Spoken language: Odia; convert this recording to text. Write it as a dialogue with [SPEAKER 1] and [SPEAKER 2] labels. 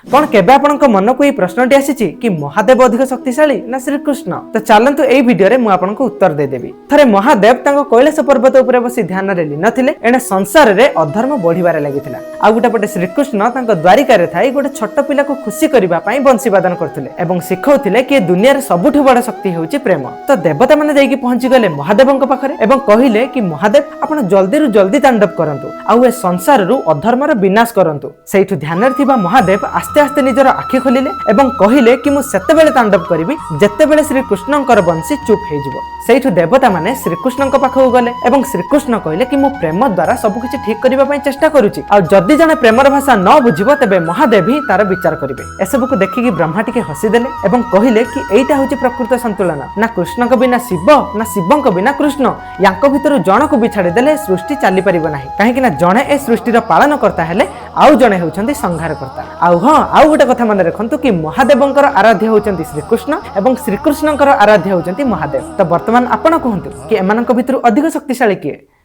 [SPEAKER 1] କଣ କେବେ ଆପଣଙ୍କ ମନକୁ ଏଇ ପ୍ରଶ୍ନଟି ଆସିଛି କି ମହାଦେବ ଅଧିକ ଶକ୍ତିଶାଳୀ ନା ଶ୍ରୀକୃଷ୍ଣ? ତ ଚାଲନ୍ତୁ, ଏଇ ଭିଡିଓରେ ମୁଁ ଆପଣଙ୍କୁ ଉତ୍ତର ଦେଇଦେବି। ଥରେ ମହାଦେବ ତାଙ୍କ କୈଳାସ ପର୍ବତ ଉପରେ ବସି ଧ୍ୟାନରେ ଲୀନ ଥିଲେ। ଏଣେ ସଂସାରରେ ଅଧର୍ମ ବଢିବାରେ ଲାଗିଥିଲା। ଆଉ ଗୋଟେ ପଟେ ଶ୍ରୀକୃଷ୍ଣ ତାଙ୍କ ଦ୍ୱାରିକାରେ ଥାଇ ଗୋଟେ ଛୋଟ ପିଲାକୁ ଖୁସି କରିବା ପାଇଁ ବଂଶୀବାଦନ କରୁଥିଲେ ଏବଂ ଶିଖଉଥିଲେ କି ଏ ଦୁନିଆରେ ସବୁଠୁ ବଡ ଶକ୍ତି ହେଉଛି ପ୍ରେମ। ତ ଦେବତା ମାନେ ଯାଇକି ପହଞ୍ଚିଗଲେ ମହାଦେବଙ୍କ ପାଖରେ ଏବଂ କହିଲେ କି ମହାଦେବ, ଆପଣ ଜଲ୍ଦିରୁ ଜଲ୍ଦି ତାଣ୍ଡବ କରନ୍ତୁ ଆଉ ଏ ସଂସାରରୁ ଅଧର୍ମର ବିନାଶ କରନ୍ତୁ। ସେଇଠୁ ଧ୍ୟାନରେ ଥିବା ମହାଦେବ ଆସ୍ତେ ଆସ୍ତେ ନିଜର ଆଖି ଖୋଲିଲେ ଏବଂ କହିଲେ କି ମୁଁ ସେତେବେଳେ ତାଣ୍ଡବ କରିବି, ଯେତେବେଳେ ଶ୍ରୀକୃଷ୍ଣଙ୍କର ବଂଶୀ ଚୁପ୍ ହେଇଯିବ। ସେଇଠୁ ଦେବତା ମାନେ ଶ୍ରୀକୃଷ୍ଣଙ୍କ ପାଖକୁ ଗଲେ ଏବଂ ଶ୍ରୀକୃଷ୍ଣ କହିଲେ କି ମୁଁ ପ୍ରେମ ଦ୍ୱାରା ସବୁକିଛି ଠିକ କରିବା ପାଇଁ ଚେଷ୍ଟା କରୁଛି, ଆଉ ଯଦି ଜଣେ ପ୍ରେମର ଭାଷା ନ ବୁଝିବ, ତେବେ ମହାଦେବ ହିଁ ତାର ବିଚାର କରିବେ। ଏସବୁକୁ ଦେଖିକି ବ୍ରହ୍ମା ଟିକେ ହସିଦେଲେ ଏବଂ କହିଲେ କି ଏଇଟା ହେଉଛି ପ୍ରକୃତ ସନ୍ତୁଳନ। ନା କୃଷ୍ଣଙ୍କ ବିନା ଶିବ, ନା ଶିବଙ୍କ ବିନା କୃଷ୍ଣ। ୟାଙ୍କ ଭିତରୁ ଜଣକୁ ବି ଛାଡ଼ିଦେଲେ ସୃଷ୍ଟି ଚାଲିପାରିବ ନାହିଁ। କାହିଁକି ନା ଜଣେ ଏ ସୃଷ୍ଟିର ପାଳନ କର୍ତ୍ତା ହେଲେ ଆଉ ଜଣେ ହେଉଛନ୍ତି ସଂହାରକର୍ତ୍ତା। ଆଉ ହଁ, ଆଉ ଗୋଟେ କଥା ମନେ ରଖନ୍ତୁ କି ମହାଦେବଙ୍କର ଆରାଧ୍ୟ ହେଉଛନ୍ତି ଶ୍ରୀକୃଷ୍ଣ ଏବଂ ଶ୍ରୀକୃଷ୍ଣଙ୍କର ଆରାଧ୍ୟ ହେଉଛନ୍ତି ମହାଦେବ। ତ ବର୍ତ୍ତମାନ ଆପଣ କୁହନ୍ତୁ କି ଏମାନଙ୍କ ଭିତରୁ ଅଧିକ ଶକ୍ତିଶାଳୀ କିଏ?